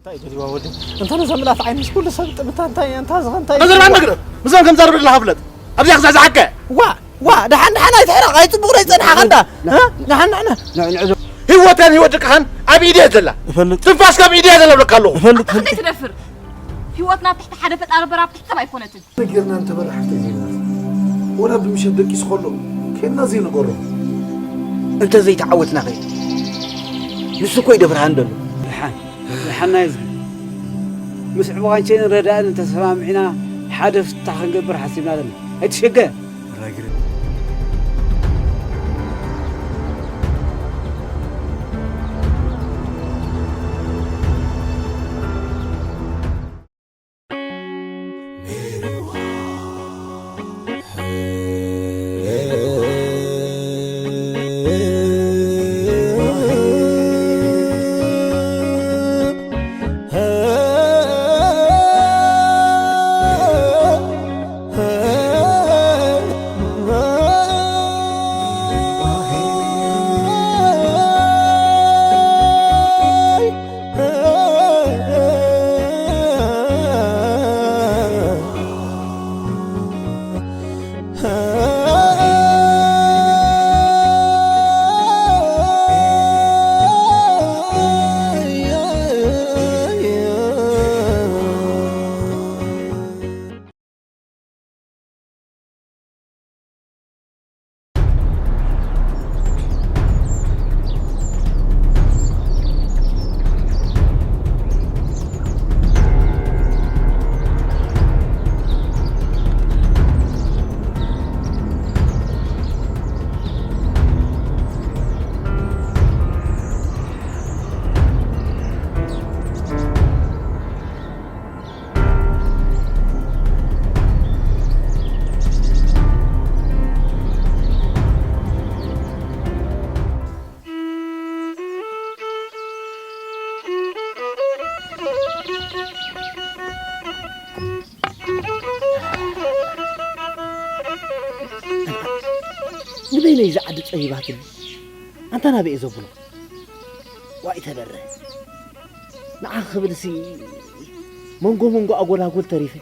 እንታይ ደልዋ ወዲ? እንታ ነዛ ምልኣት ዓይንስ ኩሉ ሰብ ጥምታ እንታይ እንታ ዝኸ እንታይ ተዘርባ ነገር ምዞም ከም ዘርብ ለካ ፍለጥ። ኣብዚኣ ክዛዛሓከ። ዋ ዋ ደሓን ደሓን ኣይትሕረቕ ኣይፅቡቕ ናይ ፀንሓኻ እንዳ እ? ደሓን ንዕና ንዕዞ ህይወተን ህይወት ደቅኻን ኣብ ኢድየ ዘላ። እፈልጥ ትንፋስካ ኣብ ኢድየ ዘላ ብለካ ኣለኹ። እፈልጥ እንታይ ትደፍር? ህይወትና ኣብ ትሕቲ ሓደ ፈጣሪ በራ ኣብ ትሕቲ ሰብ ኣይኮነትን። ነጊርና እንተበላ ሓፍተይ ዘይብላ ወላ ብምሸት ደቂሱ ከሎ ከይድና ዘይንገሮ። እንተ ዘይተዓወትና ኸ ንሱ እኮ ይደፍርሃን ደሎ። ደሓን ደሓና እዩ ዝብል ምስ ዕቡቕ ኣንቸይን ረዳእን እንተሰማሚዕና ሓደ ፍታሕ ክንገብር ሓሲብና ኣለና። ኣይትሸገር። ንበይነይ ዝዓዲ ጸቢባትኒ ኣንታ ናበይ እየ ዘብሎ? ዋይ ተበረ፣ ንዓኺ ክብልሲ መንጎ መንጎ ኣጎላጉል ተሪፈ።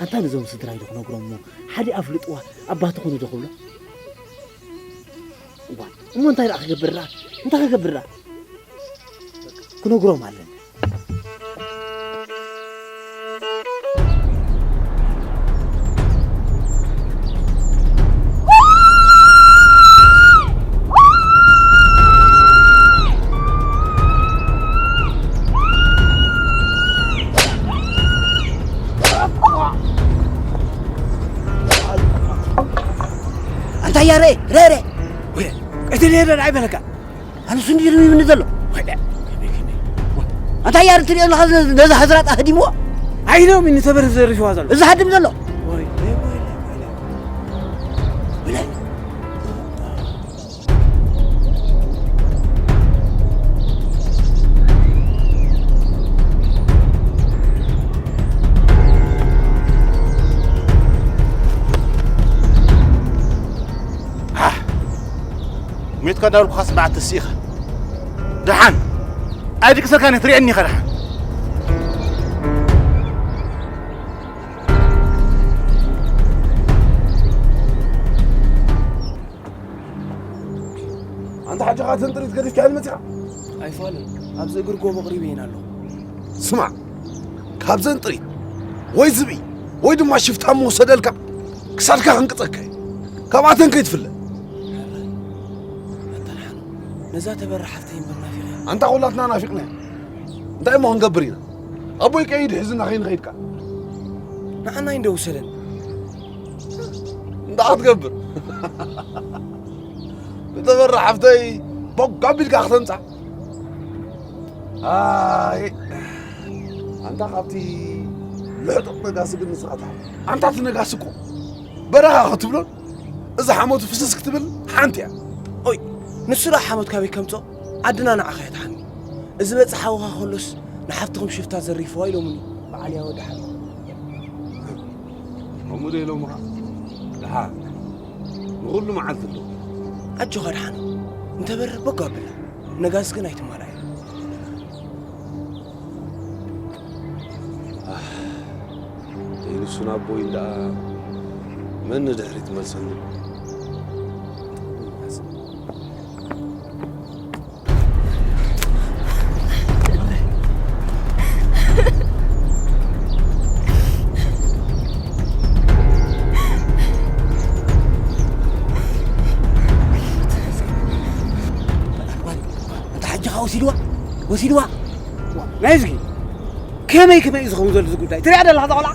ኣንታ ነዞም ስድራይ ዶ ክነግሮም እሞ ሓደ ኣፍልጥዋ ኣባ ትኹኑ ዶ ክብሎ? እዋ፣ እሞ እንታይ ደኣ ክገብር ደኣ? እንታይ ክገብር ደኣ? ክነግሮም ኣለኒ። ኣንታ ያረ ረረ ወይ ቀደል ሄደ ኣይበለካ ኣንሱ እንዲ ይርሚ ምን ዘሎ ወደ ኣንታ ያር ትሪኦ ኣለኻ ነዛ ህዝራጣ ህዲሞ ኣይነው ምን ተበር ዘርሽዋ ዘሎ እዚ ሃድም ዘሎ ወይ ሜትካ እንዳበልኩኻ ስምዓት ተስኢኻ ደሓን ኣይድቅሰካን እየ ትሪአኒ ኢኻ ደሓን ኣንታ ሓጂ ኻተን ጥሪት ገዲፍካየን መጺኻ ኣይፋልን ኣብዚ እግሪ ጎቦ ቅሪበየን ኣለኹ ስማዕ ካብዘን ጥሪት ወይ ዝብኢ ወይ ድማ ሽፍታ ምወሰደልካ ክሳድካ ክንቅጸካ እዩ ካብኣተን ከይትፍለ ነዛ ተበራ ሓፍተይ እምበር ናፊቐ ኣንታ ኩላትና ናፊቕና እንታይ እሞ ክንገብር ኢና ኣቦይ ቀይድ ሒዝና ከይንኸይድካ ንዓና ይንደ ውሰደን እንታይ ክትገብር ብተበራ ሓፍተይ ቦግ ኣቢልካ ክተምጻ ኣይ ኣንታ ካብቲ ልሕጡቕ ነጋሲ ግን ንስኻ ትሓ ኣንታ እቲ ነጋሲ እኮ በረኻ ክትብሎን እዚ ሓሞቱ ፍስስ ክትብል ሓንቲ እያ ኦይ ንሱ ደኣ ሓሞት ካበይ ከምጾ ዓድና ንዓኻ እያ ትሓሚ እዚ በጽሓውኻ ከሎስ ንሓፍትኹም ሽፍታ ዘሪፍዋ ኢሎምኒ በዓል ያወ ደሓን ከምኡ ዶ ኢሎምኻ ደሓን ንኹሉ መዓልቲ ኣሎ ኣጆኻ ደሓን እንተበር በጎ ኣብላ ነጋስ ግን ኣይትማላእ እሱን ኣቦይ ደኣ መን ንድሕሪት መልሰኒ? እንተ ሓጂ ኸዓ ወሲድዋ፣ ወሲድዋ። ዋ፣ ናይ እዝጊ፣ ከመይ ከመይ እዩ ዝኸውን ዘሎ እዚ ጉዳይ? ትሪኣ ደለኻ እዛ ቖልዓ?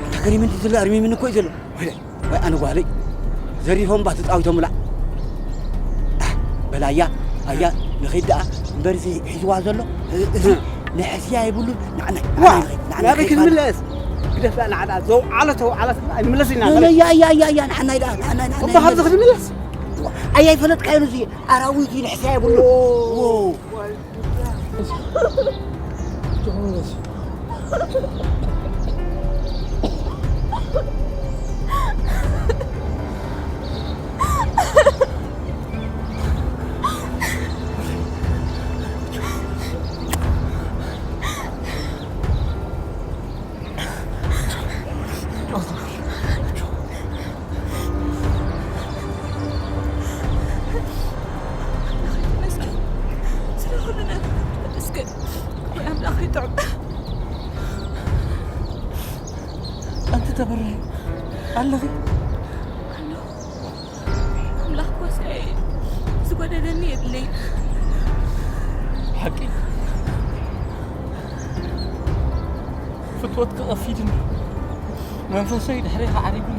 እንተ ገሪምኒ ዘሎ፣ ኣርሚምኒ እኮ እዩ ዘሎ። ወይለ፣ ወይ ኣነ ጓለይ፣ ዘሪፎም ባ ተጻዊቶምላ። ኣህ፣ በል ኣያ፣ ኣያ፣ ንኺድ ደኣ፣ እምበር እዚ ሒዝዋ ዘሎ፣ እዚ ንሕስያ የብሉን። ንዓና፣ ዋ፣ ንዓና ንኺድ፣ ንዓና ናበይ ንኺድ ማለት። ክንምለስ? ግደፍ ደኣ ንዓኣ፣ ዘውዓሎ ተውዓሎ ኣይንምለስ ኢና። ያ፣ ያ፣ ያ፣ ያ፣ ያ፣ ንዓና ኢላ፣ ንዓና፣ ንዓና እባ ካብዚ ይመለስ። ክንምለስ? ኣያ፣ ኣይፈለጥካዮን እዚ ኣራዊት እዩ፣ ንሕስያ የብሉን። ዎ። ኣንቲ ተበርሂ ኣለኺ? ኣለኹ። ኣምላኽ ጎሳየ እዩ። ዝጎደለኒ የብለይን። ሓቂ ፍትወት ክቐፊድኒ መንፈሰይ ድሕሬ ክዓሪጉኒ።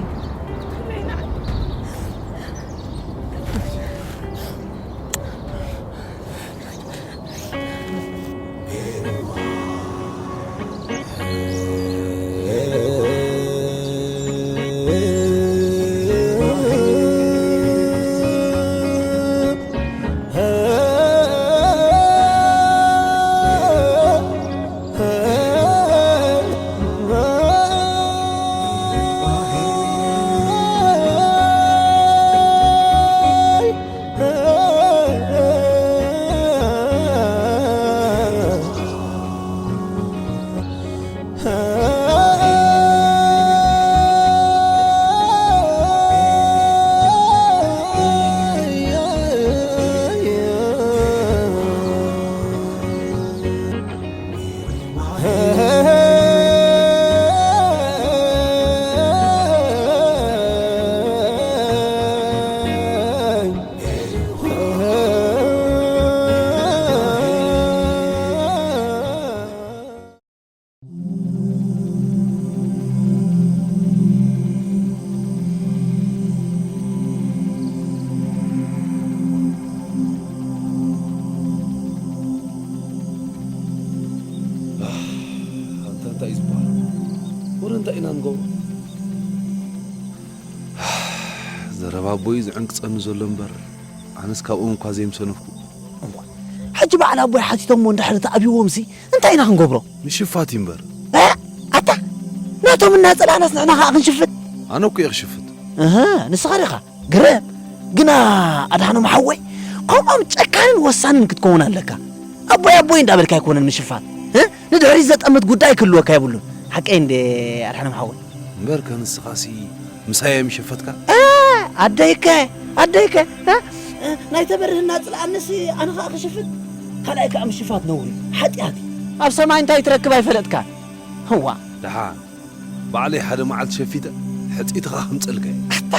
ኣንታ እንታይ እዩ ዝበሃል? ወረ እንታይ ኢና ንገብሮ? ዘረባ ኣቦይ እዩ ዝዕንቅጸኒ ዘሎ እምበር፣ ኣነስ ካብኦም እኳ ዘይምሰነፍኩ። እሞ፣ ሕጂ በዓል ኣቦይ ሓቲቶሞ እንድሕር ተኣብይዎም ሲ እንታይ ኢና ክንገብሮ? ምሽፋት እዩ እምበር። እ? ኣታ፣ ናቶም እናጸላእናስ ንሕና ኸኣ ክንሽፍት? ኣነ እኮ እየ ክሽፍት። እህ፣ ንስኻ ዲኻ? ግርም። ግና ኣድሓኖም ሓወይ፣ ከምኦም ጨካንን ወሳንን ክትከውን ኣለካ። ኣቦይ ኣቦይ እንዳበልካ ኣይኮነን ምሽፋት። እ? ንድሕሪት ዘጠምት ጉዳይ ክህልወካ የብሉን። ሓቀይ እንዴ ኣድሓኖም ሓወይ? እምበርከ ንስኻሲ ምሳይ እዮም ይሸፈትካ? እ፣ ኣደይከ፣ ኣደይከ፣ እ? እ፣ ናይ ተበርህና ጽልኣንሲ ኣነ ኸኣ ክሽፍት? ካልኣይ ከኣ ምሽፋት ነውሪ፣ ሓጢኣት እዩ። ኣብ ሰማይ እንታይ ትረክብ ኣይፈለጥካን። ህዋ። ደሓን፣ ባዕለይ ሓደ መዓልቲ ሸፊተ ሕጽይትኻ ከምጽልካ እየ። ኣታ፣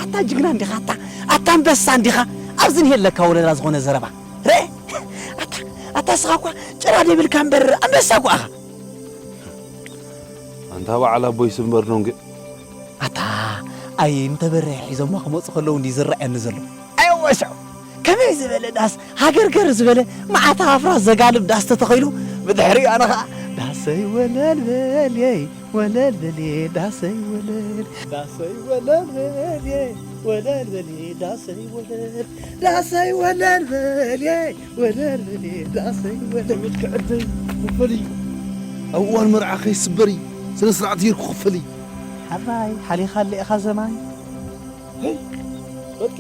ኣታ ጅግና እንዲኻ፣ ኣታ፣ ኣታ ኣንበሳ እንዲኻ። ኣብዚ እንሄለካ ወለላ ዝኾነ ዘረባ። ረ፣ ኣታ፣ ኣታ እስኻ እኳ ጭራ ደይብልካ እምበር ኣንበሳ እኮ ኣኻ። ኣንታ በዓል ኣቦይ ስምበር ዶንጌ። ኣታ፣ ኣይ፣ እንተበረ ሒዞማ ክመጹ ከለዉ እንዲ ዝረኣየኒ ዘሎ። ኣየወስዑ። ከመይ ዝበለ ዳስ፣ ሃገርገር ዝበለ መዓት ኣፍራስ ዘጋልብ ዳስ ተተኺሉ፣ ብድሕሪኡ ኣነ ኸኣ፣ ዳሰይ ወለል በልየይ፣ ወለል በልየ፣ ዳሰይ ወለል፣ ዳሰይ ወለል በልየ፣ ወለል በልየ፣ ዳሰይ ወለል፣ ዳሰይ ወለል በልየ፣ ወለል በልየ፣ ዳሰይ ወለል። ምትክዕደይ ክፈሊ፣ ኣብ እዋን መርዓ ከይስበሪ፣ ስነ ስርዓት ጌርኩ ክፈሊ። ሓራይ፣ ሓሊኻለ ኢኻ ዘማይ። ሄይ፣ በጥቂ።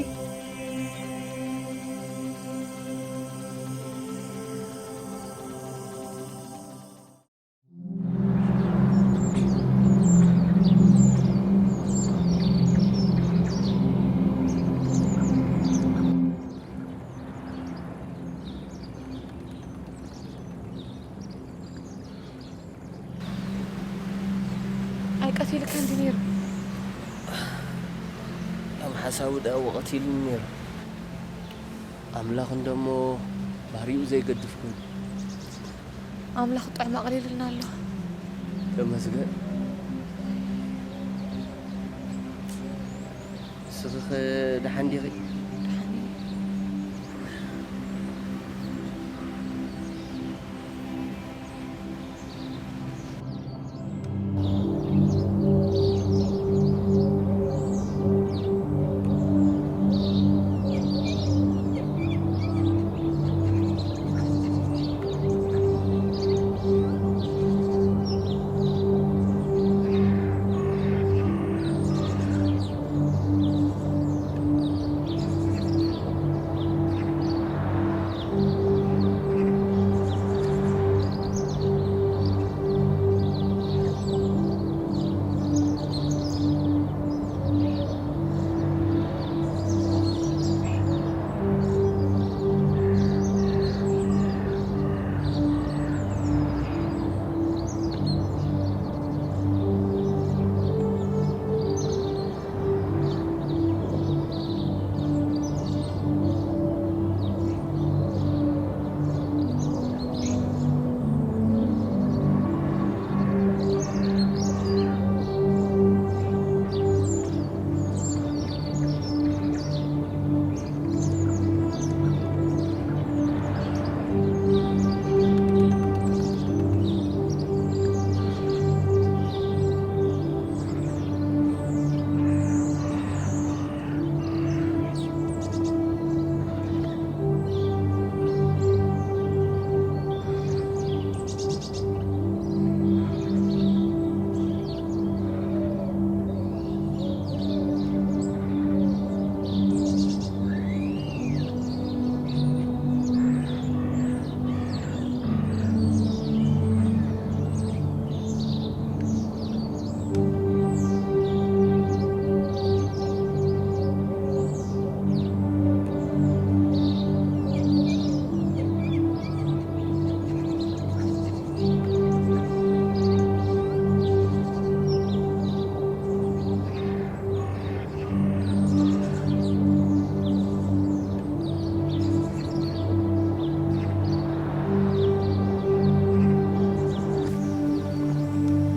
ቀቲልካ እንዲ ነይሩ። ከም ሓሳቡ ደኣ ወቐት ኢሉኒ ነይሩ። ኣምላኽ እንደሞ ባህሪኡ ዘይገድፍ ኮይኑ። ኣምላኽ ጥዑም ኣቕሊሉልና ኣሎ። ተመስገን። ንስኺኸ ደሓን ዲኺ? ደሓን እየ።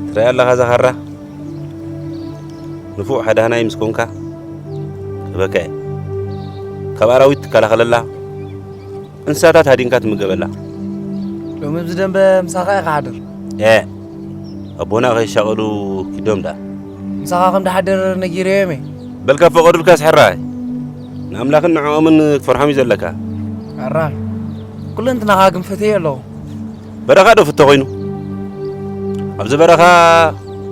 ትሪኣ ኣለኻ እዛ ካራ? ንፉዕ ሃዳናይ ምስ ኮንካ ክህበካ እየ። ካብ ኣራዊት ትከላኸለላ፣ እንስሳታት ሃዲንካ ትምገበላ። ሎሚ ኣብዚ ደንበ ምሳኻ እየ ክሓድር። ኤ፣ ኣቦና ከይሻቐሉ ኪዶም ደኣ። ምሳኻ ከም ድሓድር ነጊረዮም እየ። በል ካብ ፈቐዱልካስ ሕራይ። ንኣምላኽን ንዕኦምን ክትፈርሖም እዩ ዘለካ። ሕራይ። ኩለንትናኻ ግን ፈትየ ኣለኹ። በረኻ ዶ ፍቶ ኮይኑ? ኣብዚ በረኻ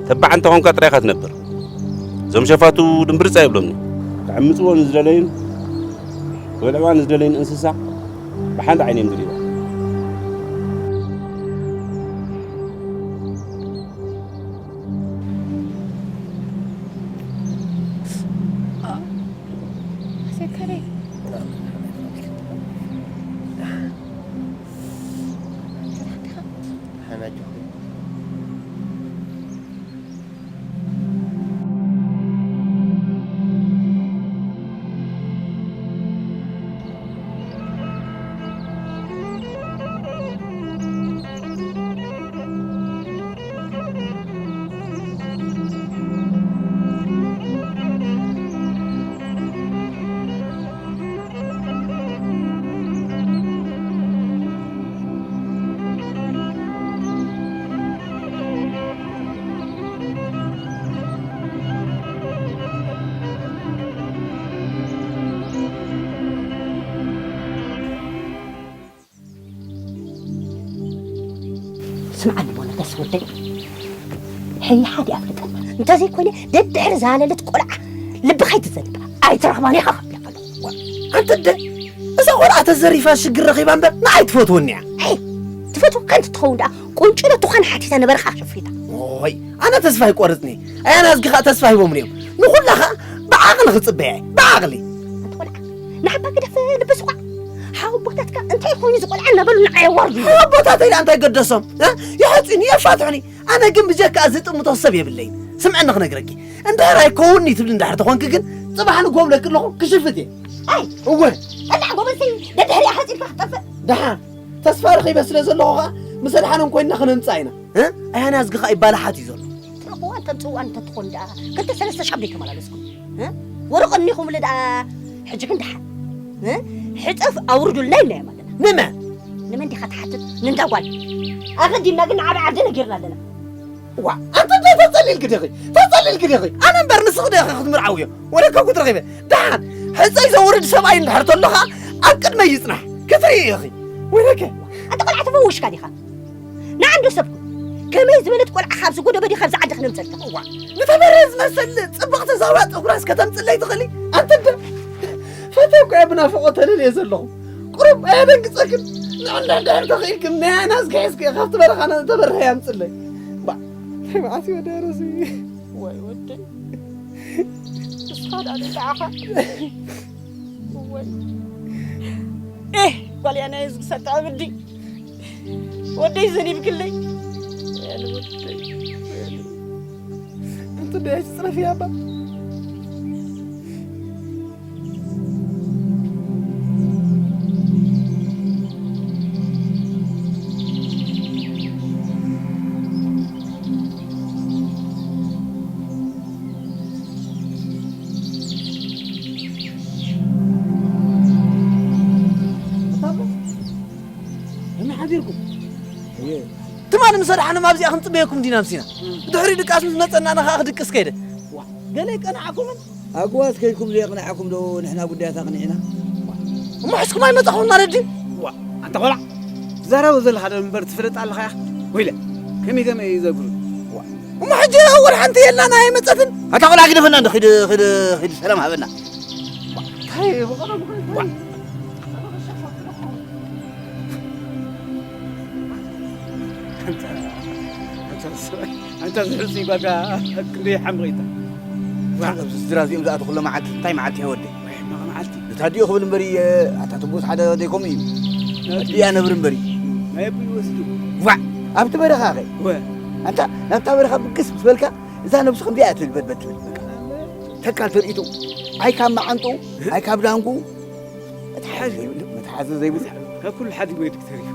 ተባዕ እንተኾንካ ጥራይ ኢኻ ትነብር። እዞም ሸፋቱ ድምብርጽ ኣይብሎምን። ክዕምጽዎ ንዝደለዩን ክበልዕዋ ንዝደለዩን እንስሳ ብሓንቲ ዓይኒ እዮም ዝሪእዋ። ስምዓኒ፣ ሞነተስ ወደይ፣ ሕይሓ ድያ ፍልጠና? እንተዘይኮይነ፣ ደድሕሪ ዝሃለለት ቆልዓ ልብኻ ኣይትዘንብ። ኣይትረኽባን ኢኻ ክብለካ ኣለኹ። ኣንተ፣ ደ-፣ እዛ ቆልዓ ተዘሪፋ ሽግር ረኺባ እምበር፣ ንዓይ ትፈትወኒ እያ። ኣይ፣ ትፈትወካ እንተትኸውን ደኣ፣ ቁንጭሎ ትዃን ሓቲታ ነበርካ ሸፊታ። ኦይ፣ ኣነ ተስፋ ኣይቆርጽኒ። ኣያና እዝጊ ኸኣ ተስፋ ሂቦምኒ እዮም። ንኹላ ኸኣ ብዓቕሊ ክጽበያ እየ፣ ብዓቕሊ። ኣንተ ቆልዓ፣ ንዓባ ግደፍ ልቢ ስቋዕ። ሓወቦታትካ እንታይ ኮይኑ ዝቆልዓ እናበሉ ንዓይ የዋርዱ። ሓወቦታተይ ደኣ እንታይ ገደሶም? እ? ይሐጹኒ፣ የፋትሑኒ። ኣነ ግን ብጀካ እዚ ጥምቶ ሰብ የብለይን። ስምዕኒ ክነግረኪ፣ እንድሕር ኣይከውንኒ ትብሊ እንድሕር ተኾንኪ ግን፣ ጽባሕ ንግሆ ብለኪ ኣለኹ ክሽፍት እየ። ኣይ፣ እወ። ቀላዕ ጎበዝተይ፣ ደድሕሪኣ ሓጺርካ ክትጠፍእ። ደሓን፣ ተስፋ ረኺበ ስለ ዘለኹ ኸኣ፣ ምስ ኣድሓኖም ኮይንና ክነምጽኣ ኢና። እ? ኣያና እዝጊ ኸኣ ይባላሓት እዩ ዘሎ። ትረኽብዋ እንተምጽእዋ እንተትኾን ደኣ፣ ክልተ ሰለስተ ሻብ ደይተመላለስኩም። እ? ወርቕ እኒኹምለ ደኣ፣ ሕጂ ግን ደሓን። እ? ሕጽፍ ኣውርዱልና ኢልናዮም ኣለና። ንመን? ንመን ዲኻ ትሓትት? ንንዳ ጓል። ኣቐዲምና ግን ንዓቢ ዓዲ ነጊርና ኣለና። ዋ፣ ኣንተ እንታይ ተጸሊልኪ ዲኺ? ተጸሊልኪ ዲኺ? ኣነ እምበር ንስኺ ዲኺ ክትምርዓውዮ? ወለከ ጉድ ረኺበ። ደሓን፣ ሕጸይ ዘውርድ ሰብኣይ እንድሕር ተሎ ኸኣ ኣብ ቅድመይ ይጽናሕ። ክትርኢ ኢኺ። ወይለከ። ኣንተ ቆልዓ ተፈዊሽካ ዲኻ? ንዓ እንዶ ሰብ ኩን። ከመይ ዝበለት ቆልዓ ካብዚ ጎደቦ ዲኻ ኣብዚ ዓዲ ክነምጸልካ? ዋ፣ ንተበረ ዝመሰል ጽብቕቲ ዛውራ ጸጉራስ ከተምጽለይ ትኽእሊ? ኣንተ እንደ ፈትየ እኮ እየ ብናፍቖት ተለልየ ዘለኹ። ቁሩብ ኣየደንግጸክን? ንዕንድሕድሕር ተኽኢልክን ናይ ኣናዝኪ ሒዝኪ ካብቲ በረኻ ንተበርሀ ኣምጽለይ። ባ፣ እንታይ መዓት እዩ ወዲ ኣረዚ? ወይ ወደይ፣ ንስኻ ደኣ ደኣ ዓኻ። ወይ ኤህ፣ ጓል እያ ናይ ህዝቢ ሰጣ እብዲ። ወደይ ዘኒብክለይ። ወደይ። እንትን ደያች ጽረፊ ኣባ። ከመይ ሓዲርኩም? ትማሊ ምስ ኣድሓኖም ኣብዚኣ ክንጽበየኩም ዲና ኣምሲና። ድሕሪ ድቃስ ምስ መጸና ኣነ ኸኣ ክድቅስ ከይደ። ዋ፣ ገለ ይቀንዓኩምን? ኣግዋዝ ከይድኩም ዘየቕንዓኩም ዶ ንሕና ጉዳያት ኣቕኒዕና? እሞ ሕዝኩም ኣይመጻኹም ማለት ድዩ? ዋ፣ ኣንታ ቆልዓ፣ ትዛረቦ ዘለኻ ዶ እምበር ትፈልጥ ኣለኻ ኢኻ? ወይለ፣ ከመይ ከመይ እዩ ዘግሩ? እሞ ሕጂ እውን ሓንቲ የላን ኣይመጸትን። ኣታ ቆልዓ ግደፈና እንዶ ኺድ ኺድ ኺድ ሰላም ሃበና። እንታይ ብቐረብ ኣንታ ዝሕሱ ጓልካ ክንደይ ሓምቕ ኢታ። ኣብዚ ስድራ እዚኦም ዝኣተኹሎ መዓልቲ እንታይ መዓልቲ እያ ወደይ? ሕማቕ መዓልቲ። ንታዲኡ ክብል እምበሪ ኣታ ትቡስ ሓደ ወደይ ከምኡ እዩ። ኣዲኣ ነብሪ እምበሪ። ናይ ኣቦይ ወሲዱ። ዋዕ ኣብቲ በረኻ ኸ? ወ ኣንታ ናብታ በረኻ ብግስ ምስ በልካ እዛ ነብሱ ከምዚኣ እያ ትብል በድበድ ትብል። ተካል ተርእቱ ኣይ ካብ መዓንጡ ኣይ ካብ ዳንጉ መትሓዚ ዘይብሉ መትሓዚ ዘይብሉ ካብ ኩሉ ሓዲግ ወይ ተሪፉ።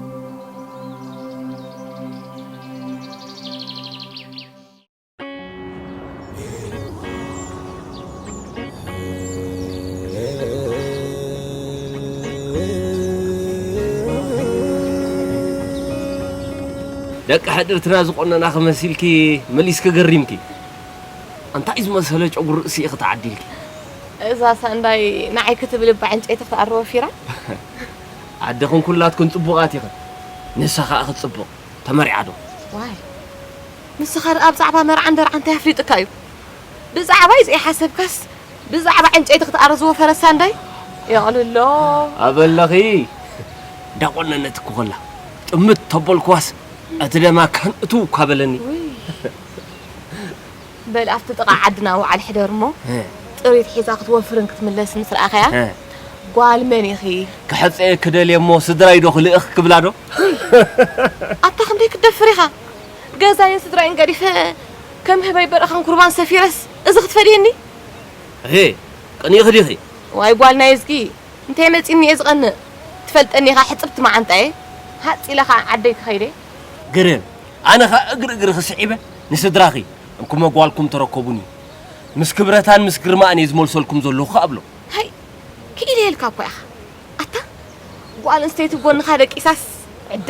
ደቂ ሕድርትና ዝቆነናኺ መሲልኪ መሊስኪ ገሪምኪ። ኣንታይ ዝመሰለ ጨጉሪ ርእሲ ኢኺ ተዓዲልኪ። እዛ ሳንዳይ ንዓይ ክትብል እባ ዕንጨይቲ ክትኣሪ ወፊራ። ዓድኽን ኩላትክን ጽቡቓት ኢኽን። ንሳ ከኣ ክትጽብቕ ተመሪዓ ዶ? ዋይ ንስኻ ደኣ ብዛዕባ መርዓን ደርዓን እንታይ ኣፍሊጥካ እዩ? ብዛዕባይ ዘይሓሰብካስ ብዛዕባ ዕንጨይቲ ክትኣሪ ዝወፈረት ሳንዳይ የቕልሎ። ኣበለኺ እንዳቆነነት እኮ ከላ ጥምት ተበልኩዋስ እቲ ደማ ካን እትው እኳ በለኒ። ውይ በል ኣብቲ ጥቓ ዓድና ውዓል ሕደር እሞ ጥሪት ሒዛ ክትወፍርን ክትምለስን ምስ ረኣኻያ ጓል መን ኢኺ? ክሕጸየኪ ደልየ እሞ ስድራይ ዶ ክልእኽ ክብላ ዶ? ኣታ ክንደይ ክትደፍር ኢኻ? ገዛይን ስድራይን ገዲፈ ከም ህበይ በረኻን ኩርባን ሰፊረስ እዚ ክትፈድየኒ? ሄ ቀኒእኺ ዲኺ? ዋይ ጓል ናይ እዝጊ እንተይ መጺኒ እየ ዝቐንእ ትፈልጠኒ ኢኻ ሕጽብቲ መዓንጣየ ሃጽ ኢለ ኸዓ ዓደይ ክኸይደ። ግርም ኣነ ኸዓ እግሪ እግርኺ ስዒበ ንስድራኺ እንኩመ ጓልኩም ተረከቡኒ ምስ ክብረታን ምስ ግርማኣን እየ ዝመልሰልኩም ዘለኹ ከኣ እብሎ። ሃይ ክኢለ ኢልካ እኮ ኢኻ ኣታ ጓል ኣንስተይቲ ጎንኻ ደቂሳስ ዕደ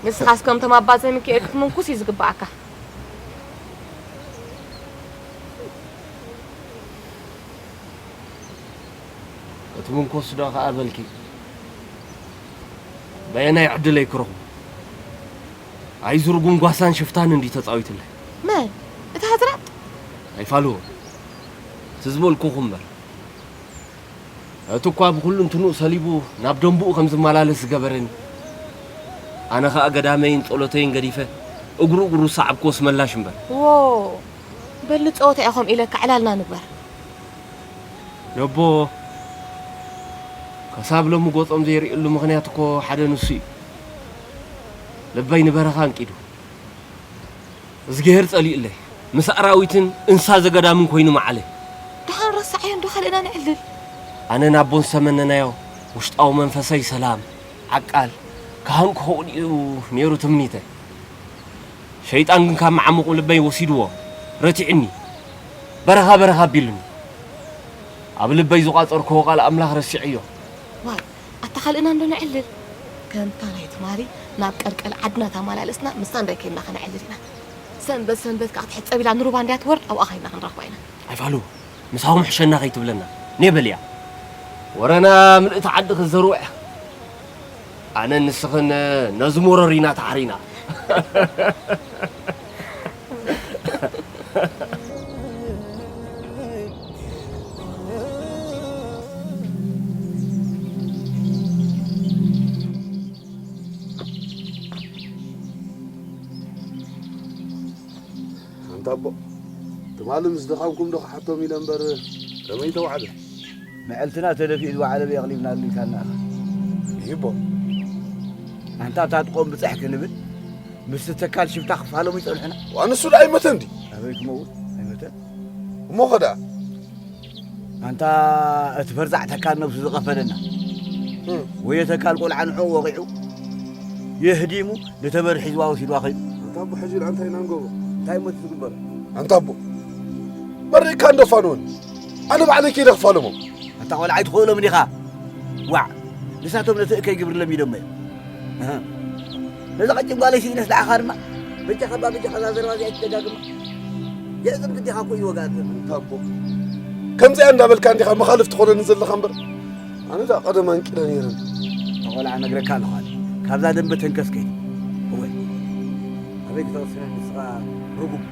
ንስኻስ ከምቶም ኣባ ዘሚካኤል ክትምንኩስ እዩ ዝግብኣካ። ክትምንኮስ ዶ ከኣ በልኪ በየናይ ዕድለይ ክረኽቦ? ኣይዝርጉም ጓሳን ሽፍታን እንዲ ተጻዊትለይ። መን እቲ ሃዝራጥ? ኣይፋልዎ እቲ ዝበልኩኹ እምበር እቲ እኳ ብኹሉ እንትንኡ ሰሊቡ ናብ ደንብኡ ከም ዝመላለስ ዝገበረኒ ኣነ ኸኣ ገዳመይን ጸሎተይን ገዲፈ እግሩ እግሩ ዝሰዓብክዎስ መላሽ እምበር። ዎ በል ንጸወታ ኢያ ከምኡ ኢለካ ዕላልና ንግበር። ነቦ ከሳብ ሎሚ ገጾም ዘይርእየሉ ምኽንያት እኮ ሓደ ንሱ እዩ። ልበይ ንበረኻ ኣንቂዱ። እዝግሄር ጸሊኡለይ። ምስ ኣራዊትን እንስሳ ዘገዳምን ኮይኑ መዓለ። ደሓን ረሳዕዮ እንዶ ካልእና ነዕልል። ኣነን ኣቦን ዝተመነናዮ ውሽጣዊ መንፈሰይ ሰላም፣ ዓቃል፣ ካህን ክኸውን እዩ ነይሩ ትምኒተ። ሸይጣን ግን ካብ መዓሙቕ ልበይ ወሲድዎ፣ ረቲዕኒ። በረኻ በረኻ ኣቢሉኒ። ኣብ ልበይ ዝቋጸርክዎ ቃል ኣምላኽ ረሲዐዮ። ዋይ፣ ኣታ ካልእና እንዶ ነዕልል። ከምታ ናይ ትማሊ ናብ ቀልቀል ዓድና ተመላለስና፣ ምሳ እንዳይ ከይድና ከነዕልል ኢና። ሰንበት ሰንበት ከኣ ትሕጸብ ኢላ ንሩባ እንድያ ትወርድ፣ ኣብኣ ከይድና ክንረኽባ ኢና። ኣይፋሉ፣ ምሳኹም ሕሸና ከይትብለና። ኔበል እያ። ወረና ምልእቲ ዓዲ ክዘርውዕ። ኣነን ንስኽን ነዚ መሮር ኢና ተሓሪና። ኣንታ ኣቦ፣ ትማሊ ምስ ድኻምኩም ዶ ክሓቶም ኢለ እምበር፣ ከመይ ተዋዕለ? መዐልትና ተደፊኡ ዝወዓለ ብየቕሊብናሉ ኢልካና ኢኻ። ይቦ። ኣንታ ታጥቆም ብጽሕ ክንብል፣ ምስ ተካል ሽፍታ ክፋለሙ ይጸንሑና። ዋንሱ ደኣ ኣይመተን ድዩ? ኣበይ ክመውት? ኣይመተን። እሞ ኸ ደኣ? ኣንታ እቲ ፈርዛዕ ተካል ነብሱ ዝቐፈለና። እም። ወይ ተካል ቆልዓ ንዕኡ ወቒዑ፣ የህዲሙ፣ ንተመሪ ሒዝዋ ወሲድዋ ኸይዱ። ኣንታ ኣቦ፣ ሕጂ ደኣ እንታይ ኢና ንገብሮ? እንታይ እሞ እቲ ዝግበር? ኣንታ ኣቦ፣ መሪቕካ እንዶ ፋንወኒ። ኣነ ባዕለይ ከይደ ክፋለሞም። ኣንታ ቆልዓ ኣይትኽእሎም ዲኻ? ዋዕ፣ ንሳቶም ነቲ እከይ ግብሪ ለሚዶሞ እዮም። ኣሃ። ነዛ ቀጭን ጓለይ ስኢነስ ደኣ ኻድማ። በጃኻ እባ፣ በጃኻ እዛ ዘረባ እዚኣ ኣይትደጋግማ። የዕጽም ግዴኻ እኮ እዩ ወጋእቲ። ኣንታ ኣቦ፣ ከምዚኣ እንዳበልካ እንዲኻ መኻልፍ ትኾነኒ ዘለኻ እምበር፣ ኣነ ደኣ ቀደም ኣንቂለ ነይረ። ኣንታ ቆልዓ፣ እነግረካ ኣለኹ ኣነ። ካብዛ ደንበ ተንከስ ከይድ። እወ። ኣበይ ክተቕስነ ንስኻ ርጉም።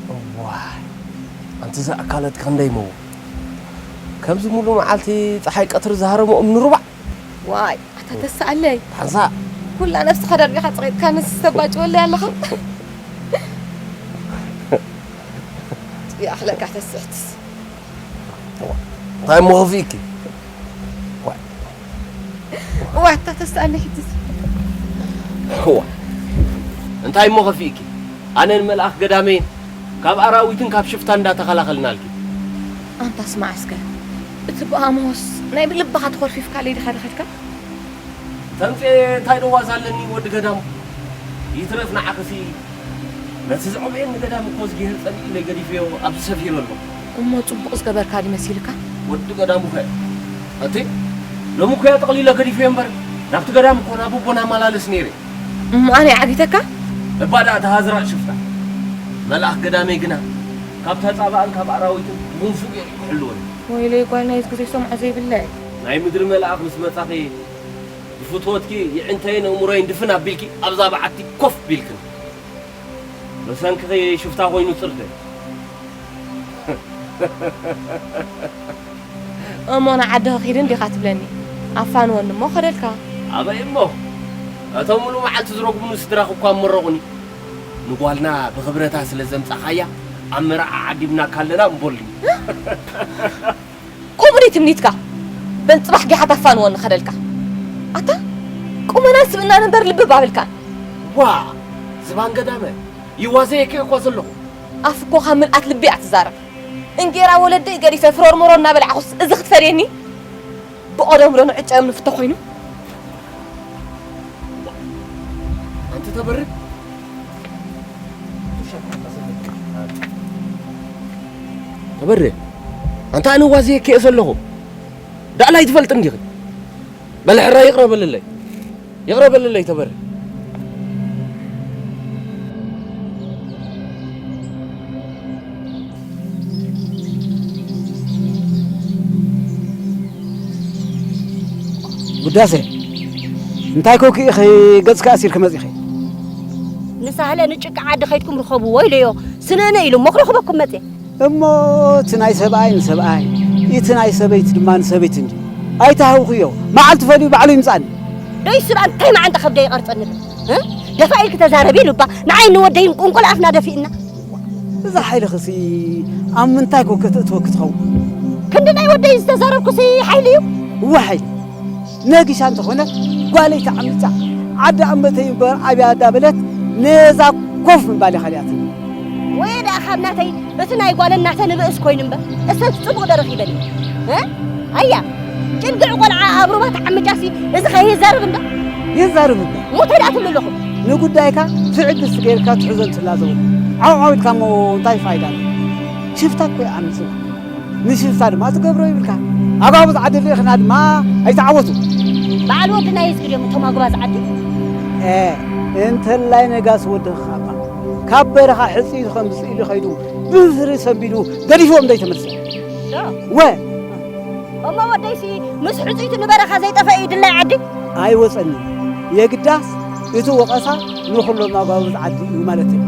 እዋይ፣ ኣንቲ እዛ ኣካላትካ ክንደይ መው-፣ ከምዚ ሙሉ መዓልቲ ጸሓይ ቀትሪ ዝሃረሞ እምኒ ሩባዕ። ዋይ፣ ኣታ ተስኣለይ። ሓንሳእ። ኩላ ነብስኻ ደርቢኻ ጸቒጥካ ንስ ተባጭወለይ ኣለኻ። ይኣኽለካ ተስሕትስ። እዋ፣ እንታይ እሞ ከፊእኪ? እዋ። እዋ፣ ኣታ ተስኣለይ ሕጅስ። እዋ፣ እንታይ እሞ ከፊእኪ? ኣነን መልኣኽ ገዳመይን ካብ ኣራዊትን ካብ ሽፍታ እንዳተኸላኸልናልኪ። ኣንታ ስማዕ እስከ፣ እቲ ብኣሞስ ናይ ብልብኻ ተኾርፊፍካለይ ዲኻ ድኸድካ? ተምጼ፣ እንታይ ደዋዛ ኣለኒ ወዲ ገዳሙ? ይትረፍ ንዓኽሲ፣ ነቲ ዝዕበየኒ ገዳም እኮ እዝጊሄር ጸሊኡለይ ገዲፈዮ ኣብዚ ሰፊረ ኣለኹ። እሞ ጽቡቕ ዝገበርካ ድዩ መሲልካ? ወዲ ገዳሙ ከ? ኣቲ፣ ሎሚ እኮ እያ ጠቕሊለ ገዲፈዮ እምበር፣ ናብቲ ገዳም እኮ ናብ ኣቦና ኣመላልስ ነይረ። እሞ ኣነ ይዓጊተካ? እባ ደኣ ተሃዝራእ ሽፍታ። መልኣኽ ገዳመይ ግና፣ ካብ ተጻባእን ካብ ኣራዊትን መንፉግ ገይሩ ክሕልወኒ። ወይለይ ጓል ናይዚ ግዜ ሰምዖ ዘይብለይ። ናይ ምድሪ መልኣኽ ምስ መጻኺ፣ ብፍትወትኪ የዕንተይን ኣእምሮይን ድፍን ኣቢልኪ ኣብዛ በዓቲ ኮፍ ቢልክን። ብሰንክኺ ሽፍታ ኮይኑ ጽርደ። እሞ ንዓዲ ኺድ እንዲኻ ትብለኒ? ኣፋንወኒ እሞ ኸደልካ። ኣበይ እሞ? እቶም ሙሉ መዓልቲ ዝረጉምኒ ስድራኽ እኳ መረቑኒ። ንጓልና ብኽብረታ ስለ ዘምጻኻያ ኣብ መርዓ ዓዲምናካ ኣለና እምበሉኒ። ቁሙኒ ትምኒትካ። በል ጽባሕ ጊሓ ታፋንወኒ ኸደልካ። ኣታ ቁመናን ስብእናን እምበር ልቢ ባብልካን። ዋ፣ ዝባን ገዳመ፣ ይዋዘየኪ እኮ ዘለኹ። ኣፍ እኮ ካብ ምልኣት ልቢ እያ ትዛረብ። እንጌራ ወለደይ ገዲፈ ፍሮርመሮ እናበላዕኹስ እዚ ክትፈርየኒ? ብቐደሙ ዶ ንዕጨዮም ንፍቶ ኮይኑ? ኣንቲ ተበርህ። ተበርህ። ኣንታ ኣነ ዋዝየኪ እየ ዘለኹ። ዳእላይ ትፈልጥ እንዲኺ? በል ሕራይ ይቕረ በልለይ። ይቕረ በልለይ ተበረ። ጉዳሴ፣ እንታይ ኮኪ ኢኺ ገጽካ ኣሲርኪ መጺኺ? ንሳህለ ንጭቃ ዓዲ ከይድኩም ርኸብዎ ኢለዮ። ስንእነ ኢሉ እሞ ክረኽበኩም መጽየ። እሞ እቲ ናይ ሰብኣይ ንሰብኣይ፣ እቲ ናይ ሰበይቲ ድማ ንሰበይቲ እንድዩ። ኣይተሃውኽዮ፣ መዓልቲ ፈልዩ ባዕሉ ይምጻኒ። ደይ ሱር እንታይ መዓንጣ ከብደ ይቐርጸኒ ዶ? እ? ደፋ ኢልኪ ተዛረቢ ኢሉ እባ ንዓይ ንወደይን ቁንቁል ኣፍና ደፊእና። እዛ ሓይልኽሲ ኣብ ምንታይ ኮ ከተእትወኪ ትኸውን? ክንዲ ናይ ወደይ ዝተዛረብኩሲ ሓይሊ እዩ። እወ ሓይሊ። ነጊሻ እንተኾነ ጓለይ ተዓሚጻ ዓዲ ኣንበተይ እምበር ኣብያ እንዳበለት ነዛ ኮፍ ምባል እየ ከሊኣትኒ። ወይ ደኣ ካብ ናተይ እቲ ናይ ጓለን ናተን ርእስ ኮይኑ እምበር እሰብ ጽቡቕ ዶ ረኺበኒ? እ? ኣያ ጭልግዕ ቆልዓ ኣብ ሩባ ተዓሚጻሲ እዚ ከ ይዛረብ እንዶ? ይዛረብ እምበር። ሞተይ ደኣ ትብሉ ኣለኹም። ንጉዳይካ ትዕግስቲ ጌርካ ትሕዞ እንትላ ዘበሉ ዓው ዓው ኢልካ እሞ እንታይ ፋይዳ ኣሎ? ሽፍታ እኮ እዩ ዓሚጽዋ። ንሽፍታ ድማ ትገብሮ ይብልካ። ኣባብት ዓዲ ርኢኽና ድማ ኣይተዓወቱ። በዓል ወድና ይዝግድዮም እቶም ኣጉባዝ ዓዲ። ኤ፣ እንተላይ ነጋስ ወድኻ እባ ካብ በረኻ ሕጽይቱ ከም ዝስኢሉ ከይዱ ብፍሪ ሰንቢዱ ገዲፍዎም ዘይተመልሰ። ዶ? ወ። እሞ ወደይሲ ምስ ሕጽይቱ ንበረኻ ዘይጠፈ እዩ ድላይ ዓዲ? ኣይወጸኒ። የግዳስ እቲ ወቐሳ ንኹሎም ኣጓብዝ ዓዲ እዩ ማለት እዩ።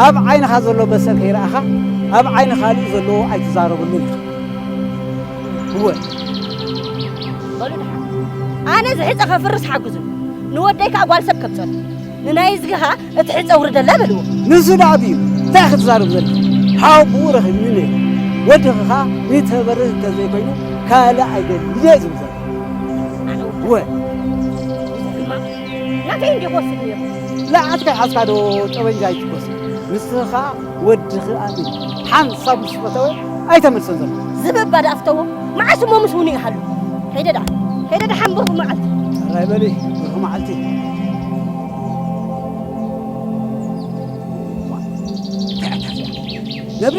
ኣብ ዓይንኻ ዘሎ በሰል ከይረኣኻ ኣብ ዓይኒ ካልእ ዘለዎ ኣይትዛረበሉን ኢኻ። እወ። በሉ ደሓን። ኣነ ዝሕጸ ከፍርስ ሓግዙ። ንወደይ ከኣ ጓል ሰብ ከምጸሉ። ንናይ ዝግኻ እቲ ሕጸ ውርደላ በልዎ። ንሱ ደኣ ኣብዩ እንታይ ክትዛረብ ዘለኻ? ሓው ብኡ ረኺብኒ ነይሩ። ወድኺ ኸኣ ንተበርህ እንተዘይኮይኑ ካልእ ኣይደልን እየ ዝብል ዘሎ። ኣነ እውን ወ። ድማ ናተይ እንዲ ክወስድ ነይሩ። ለዓትካ ሓዝካ ዶ ጠበንጃ ኣይትኮስ? ንስኻ ወድኺ ኣምን። ሓንሳብ ምስ ፈተወ ኣይተመልሰን ዘሎ። ዝብባ ደኣ ፍተዎ። መዓስ እሞ ምስ ውኑ ይሃሉ? ከይደ ደኣ። ከይደ ደሓን ብሩኽ መዓልቲ። ራይ በሊ ብሩኽ መዓልቲ። ነብሪ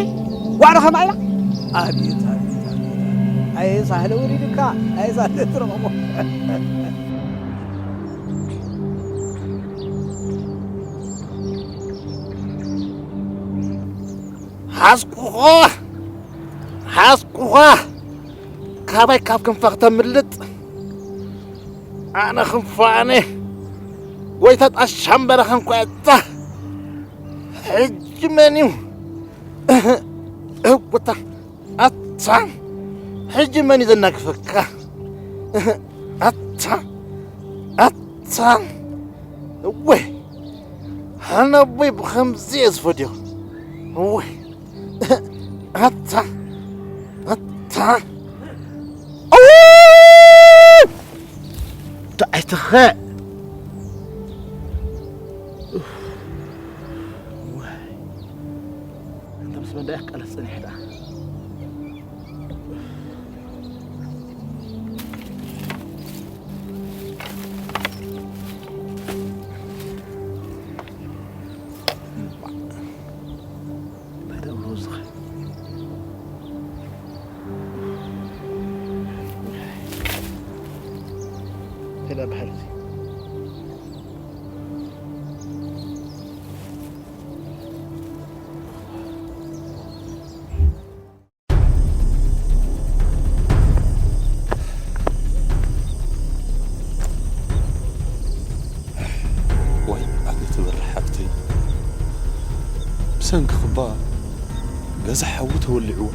ዋዕሮ ከማይ ኢላ። ኣቤት፣ ኣቤት፣ ኣቤት፣ ኣቤት። ኣየ ሳህለ ውሪድካ፣ ኣየ ሳህለ ትረኸቦ። ሓዝኩኻ፣ ሓዝኩኻ። ካባይ ካብ ክንፋ ክተምልጥ። ኣነ ክንፋ ኣነ። ጎይታ ጣሻምበረ ከንኳ እታ። ሕጂ መን እዩ? እህ፣ እውታ፣ ኣታ፣ ሕጂ መን እዩ ዘናግፈካ? እህ፣ ኣታ፣ ኣታ፣ እወ፣ ሓናቦይ ብኸምዚ እየ ዝፈድዮ። እወ፣ ኣታ፣ ኣታ፣ እው! ደዓይ ትኸእ። ዋይ። እንተ ምስ መዳይ ክቃለስ ጸኒሐ ደኣ። እንታይ ደኣ ብሎ ዝኸ-? እንታይ ደኣ በሃል እዚ? ዋይ፣ ኣቤት በርሕ ሓብተይ። ብሰንክኽባ ገዛ ሓዊ ተወሊዕዎ።